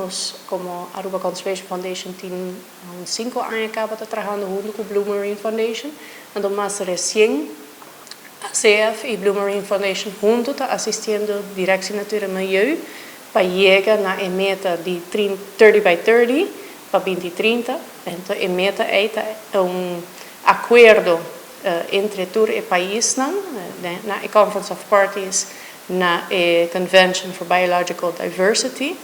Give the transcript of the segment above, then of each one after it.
Nos como Aruba Conservation Foundation tin un 5 aña caba ta trahando hunto cu Blue Marine Foundation. Anto mas recien ACF y Blue Marine Foundation hunto ta asistiendo Directie Natuur en Milieu pa yega na e meta di 30 by 30 pa 2030. Anto e meta ta un acuerdo entre tur e paisnan na e Conference of Parties na e Convention for Biological Diversity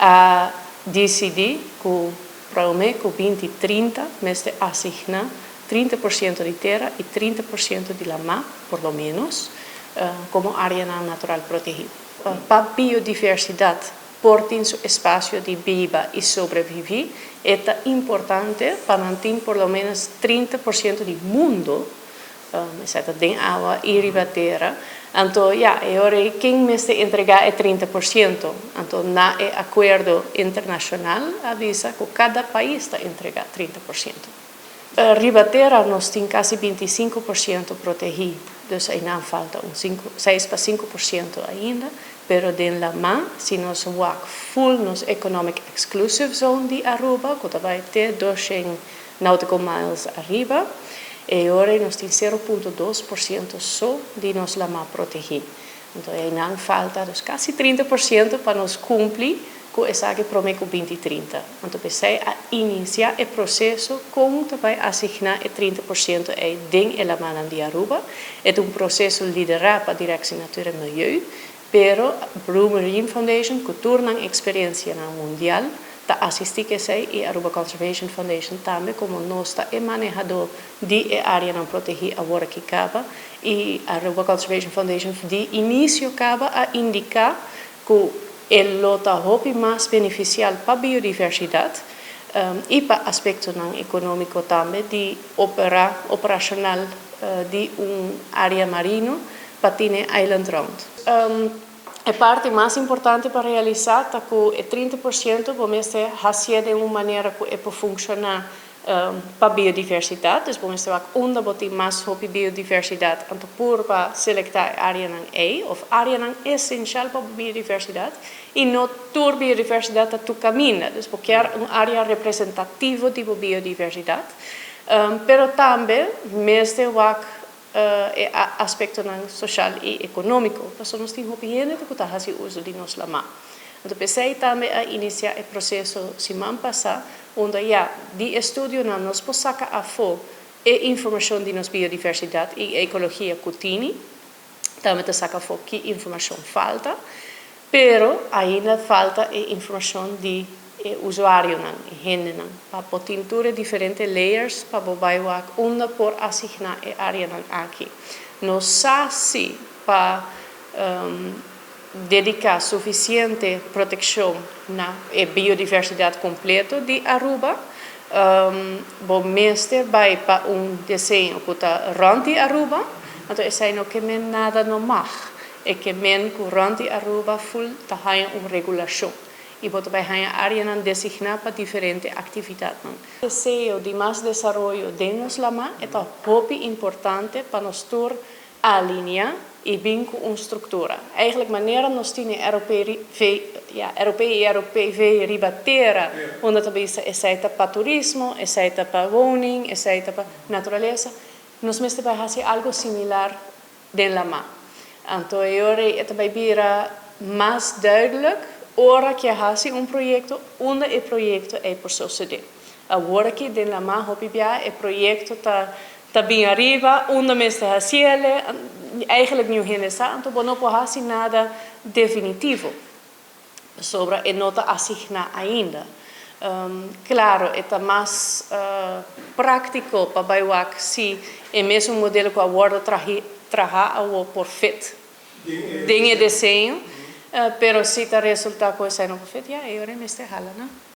a dicidi cu prome cu 2030 mester asigna 30% di tera y 30% di lama, por lo menos, como area natural protegi. Pa biodiversidad por tin su espacio di biba y sobrevivi, ta importante pa mantene por lo menos 30% di mundo, esey den awa y riba tera. Anto, ja, y awor ken mester entrega e 30%? Anto, na e acuerdo internacional, a bisa cu cada pais ta entrega 30%. Riba tera nos tin casi 25% protegi, dus ainda falta un 5, 6 pa 5% ainda, pero den lama, si nos wak full nos economic exclusive zone di Aruba, cu ta bay te 200 nautical miles ariba, y awor nos tin 0.2% so di nos lama protegi. Anto, ainda falta dus casi 30% pa nos cumpli cu esaki prome cu 2030. Anto, p'esey a inicia e proceso con bay asigna e 30% ey den e lama di Aruba. E ta un proceso lidera pa Directie Natuur en Milieu, pero Blue Marine Foundation, cu tur nan experiencia mundial, ta asisti cu esey y Aruba Conservation Foundation tambe, como nos ta e manehador di e areanan protegi awor aki caba, y Aruba Conservation Foundation di inicio caba a indica cu e lo ta hopi mas beneficial pa biodiversidad y pa aspectonan economico tambe di operacional di un area marino pa tin island rond. E parti mas importante pa realisa ta cu e 30% bo mester haci di un manera cu e por funciona pa biodiversidad. Dus bo mester wak unda bo tin mas hopi biodiversidad, anto por pa selecta areanan ey of areanan esencial pa biodiversidad, y no tur biodiversidad ta tur caminda. Dus bo kier un area representativo di biodiversidad. Pero tambe mester wak e aspectonan social y economico. Pasobra nos tin hopi hende cu ta haci uso di nos lama. Anto, p'esey tambe a inicia e proceso siman pasa, unda ya di estudionan nos por saca afo e informacion di nos biodiversidad y ecologia cu tin, tambe ta saca afo ki informacion falta, pero ainda falta e informacion di usuarionan, hendenan, pa por tin tur diferente layers pa bay wak unda por asigna e areanan aki. Nos sa si pa dedica suficiente proteccion na e biodiversidad completo di Aruba, bo mester bay pa un diseño cu ta rond di Aruba, anto esey no kiermen nada no mag, e kiermen cu rond di Aruba full ta haya un regulacion. Y bo ta bay haya areanan designa pa diferente actividadnan. Deseo di mas desaroyo den nos lama ta hopi importante pa nos tur alinea y bin cu un structura. Eigenlijk manera nos tin ROPV, ja, ROP y ROPV riba tera, unda tambe esey ta pa turismo, esey ta pa woning, esey ta pa naturalesa, nos mester bay haci algo similar den lama. Anto, awor e tambe bira mas duidelijk ora cu haci un proyecto, unda e proyecto ey por sucede. Awor aki den lama hopi bia e proyecto ta bin ariba, unda mester haciele, eigenlijk ningun hende sa, anto bo no por haci nada definitivo. Sobra e no ta asigna ainda. Claro, ta mas practico pa bay wak si e mesun modelo cu a wordo traha por fit den e diseño, pero si ta resulta cu esey no por fit, ja, e ora mester hala, no?